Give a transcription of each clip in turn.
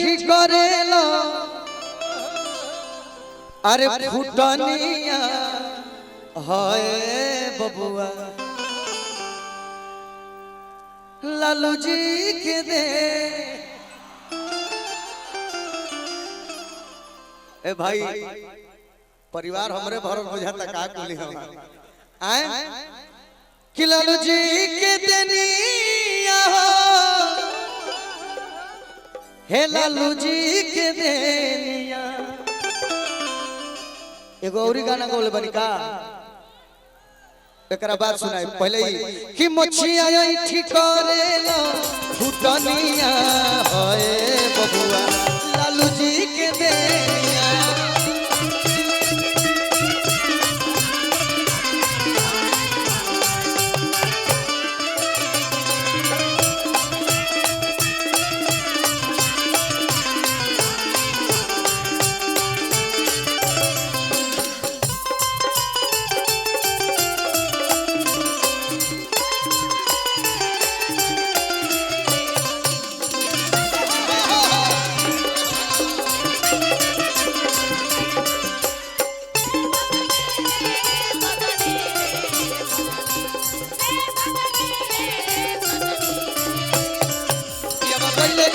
ठीक करेला अरे फुटनिया हाय बबुआ लालू जी के दे। ए भाई परिवार हमरे भरल बुझाता का कुली हम आए कि लालू जी के देनिया हो, हे लालू जी के देनिया। एगो औरी गाना गौले बनी का एकरा बात सुनाई पहले ही कि मछिया ठीक करेला फुटनिया होए बबुआ लालू जी के देनिया। पहले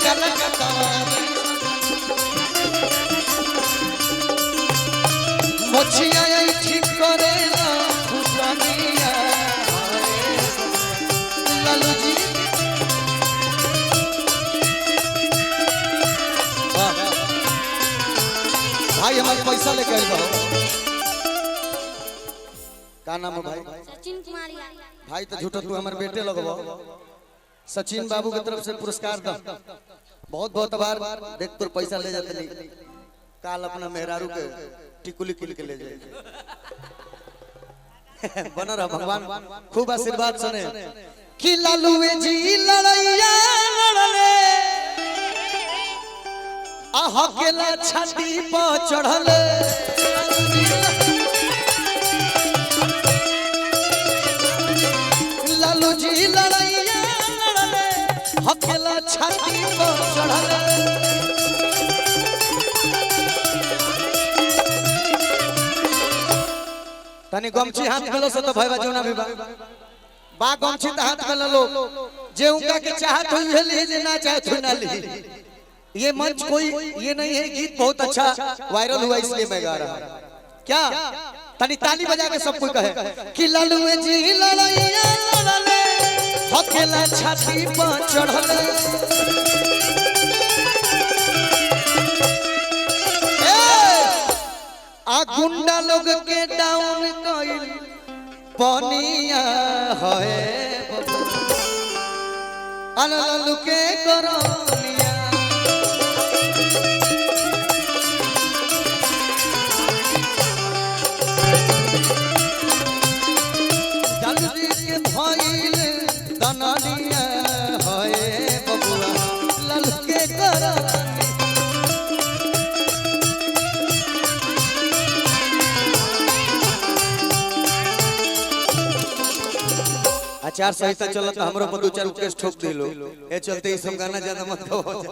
मछिया ठीक करेला फुटनिया लालू जी। वाह। भाई हमारे पैसा लेके आइल बा। का नाम है भाई? सचिन कुमार यादव। भाई तो झूठो तू हमारे बेटे लगबो। सचिन बाबू के तरफ से पुरस्कार दो, बहुत बहुत आभार। देख तोर पैसा ले जाते नहीं, काल अपना मेहरारू के टिकुली किल के ले जाए। बना रहा भगवान खूब आशीर्वाद सुने कि लालू जी लड़ैया लड़ले आह केला छाती पर चढ़ले। लालू जी लड़ैया लड़ले हकेला छाती पर चढ़ले। तनी गमछी हाथ में लो सो तो भाई जोना भी बा बा गमछी त हाथ में लो, जे उनका के चाहत हुई है ली, जे ना चाहत हुई ना ली। ये मंच कोई ये नहीं है, गीत बहुत अच्छा वायरल हुआ इसलिए मैं गा रहा हूँ। क्या तनी ताली बजा के सब कोई कहे कि लालू जी लड़ैया लड़ले हकेला छाती पर चढ़ले। आ गुंडा लोग के डाउन कइल पनिया है लालू के करनिया। लालू जी के भइल दननिया है बबुआ लालू के करनिया। आचार संहिता चलत हमरो पर दू चार केस ठोक दिलो, ए चलते ई सब गाना ज्यादा मत गाओ।